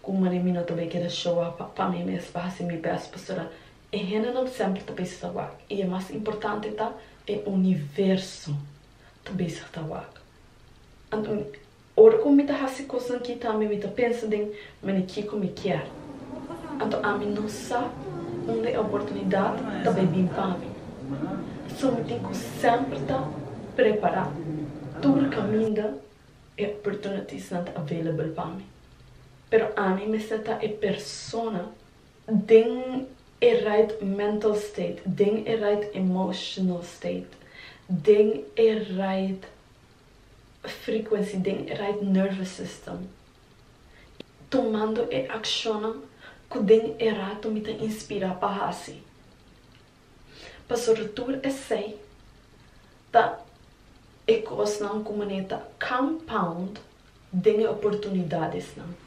Ku manera mi no ta bai keda show up pa mi mes pa hasi mi best, pasobra e hendenan semper ta bezig ta wak i e mas importante ta e universo ta bezig ta wak. Anto ora ku mi ta hasi kosnan aki tambe mi ta pensa den manera kiko mi kier. Anto ami no sa unda e oportunidat ta bai bin pa mi. So mi tin ku semper ta prepará tur kaminda e opportunitiesnan ta available pa mi. Pero ami mester ta e persona den e right mental state, den e right emotional state, den e right frequency, den e right nervous system, tumando e accionnan cu den e rato mi ta inspira pa haci. Pasobra tur esey ta e cosnan cu manera ta compound den e oportunidadesnan.